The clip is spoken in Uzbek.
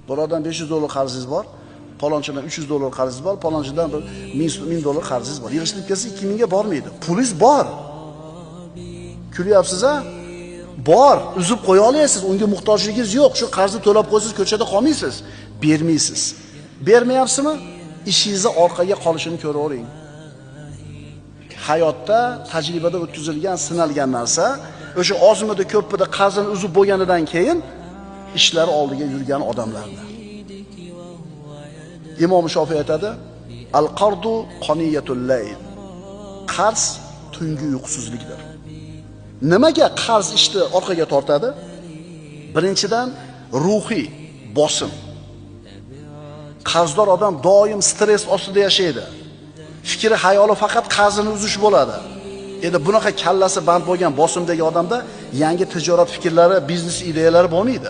Birovdan $500 qarzingiz bor, palonchidan $300 qarzingiz bor, palonchidan bir 1000 dollar qarzingiz bor. Yig'ishtirib kelsa 2000 ga bormaydi. Pulingiz bor. Kulyapsiz-a? Bor, uzib qo'ya olasiz, unga muhtojligingiz yo'q. Shu qarzni to'lab qo'ysangiz ko'chada qolmaysiz, bermaysiz. Bermayapsizmi? Ishingizni orqaga qolishini ko'ravering. Hayotda tajribada o'tkazilgan, sinalgan narsa, o'sha ozmida ko'pida qarzini uzib bo'lganidan keyin ishlari oldiga yurgan odamlarni. Imom Shofiy aytadi: "Al-qardu qoniyatul layl." Qarz tungi uyqusizlikdir. Nimaga qarz ishni orqaga tortadi? Birinchidan ruhiy bosim. Qarzdor odam doim stress ostida yashaydi. Fikri, xayoli faqat qarzini uzish bo'ladi. Endi bunaqa kallasi band bo'lgan bosimdagi odamda yangi tijorat fikrlari, biznes ideyalari bo'lmaydi.